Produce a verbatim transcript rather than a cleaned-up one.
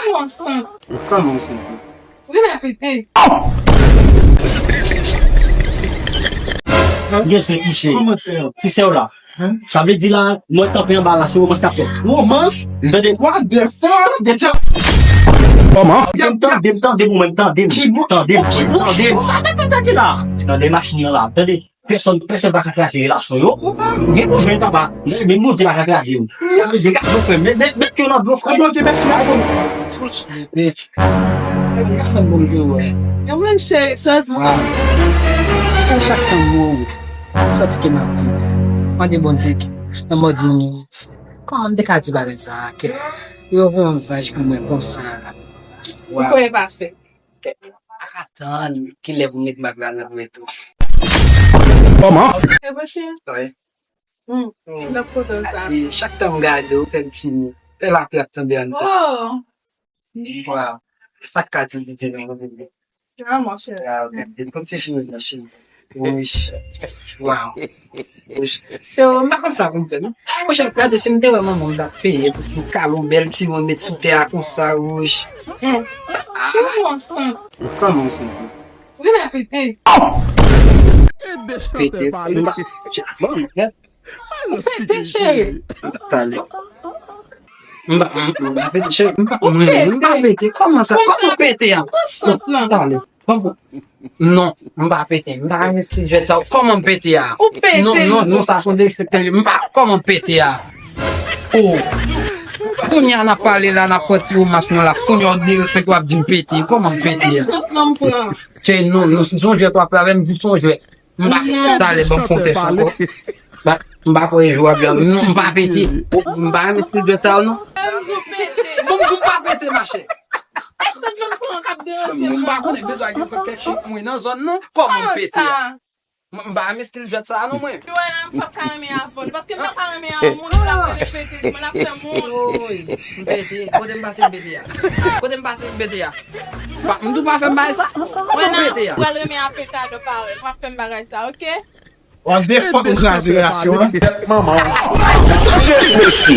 Ou ansent. Ou kòman ansent? Ou genlè pete. Ou gen zen kouche. Kòman sè? Ti sè w la. Sa vle di la, mwen kanpe anba la, se romans k ap fèt. Romans? M tande. What the fuck? Tande, tande. Kòman? Tande, tande, tande, mwen, tande. Tande, tande, tande. Sa tande, tande la. Tande machin nan la. Tande. Pèsòn, pèsòn pa ka kraze relasyon yo. Ou gen pwoblèm, papa. Men, men Bondye pa ka kraze yo. Degaje w, frè m. Met, met, met yo nan dlo, frè m. Oke, mèsi, mèsi. Yo menm se, se. Waw. Kon chak tan m wè w, m santi ke m ap viv. Mande Bondye ki, nan mòd moun yo. Kòman m te ka di bagay sa a, ke yo voye yon zanj pou mwen konsa? Ou kwè pase? Pa ka tann kilè pou met bag la nan dwèt ou. Kòman? E vre, cheri? Wi. Hmm. N ap kontan sa. E chak tan m gade w, fè m tini. Fè lapli ap tonbe anndan. Oh! Waw. Sa k ka di, di, di, di, di. Ah, monchè. Waw, gade, tout se fini nan cheri. Wi. Waw. Se, m pa konn sa pou m fè, non. Monchè, gade, si m te wè manman m t ap peye pou si m kale yon bèl timoun met sou tè a konsa, wouch. Cheri, ou ansent. Kòman ansent? Ou genlè pete. Pete. M pa, bon, gade. Ou pete, cheri. Talè. M pa, m, m pa pete, cheri. M pa, mwen, m pa pete. Kòman sa? Kòman pete a? Talè. Kòman? Non, m pa pete. M pa renmen stil jwèt sa. Kòman m pete a? Ou pete. Non, non, non, sa se yon derespekte. M pa, kòman m pete a? Oh. Kounye a n ap pale la, n ap fè ti romans nou la. Kounye a w derespekte, w ap di m pete. Kòman m pete a? Cheri, non, non, si se yon jwèt w ap fè avè m, di se yon jwèt. M pa, talè, ban m fè yon tès ankò. M pa kwè jwe w ap jwe avè m. Non, m pa pete. M pa renmen stil jwèt sa yo, non. Bon, m di w pa pete, machè. M pa konnen bezwen gen kèk chik mwen nan zòn nan. Kòman m pete a? M, m pa renmen stil jwèt sa a, non, mwen. Pi wè la, m p ap ka renmen avè w, paske m pa ka renmen avè w, moun la konnen pete, si mwen ap fè moun. Woy, m pete. Kote m pase m pete a? Kote m pase m pete a? Pa, m tou pa fè m bay sa. Kote m pete a? Ou pral renmen a pete a, dò parèy. Ou ap fè m bagay sa, oke? What the fuck, ou kraze relasyon an? Tèt manman w. Jezi Mesi.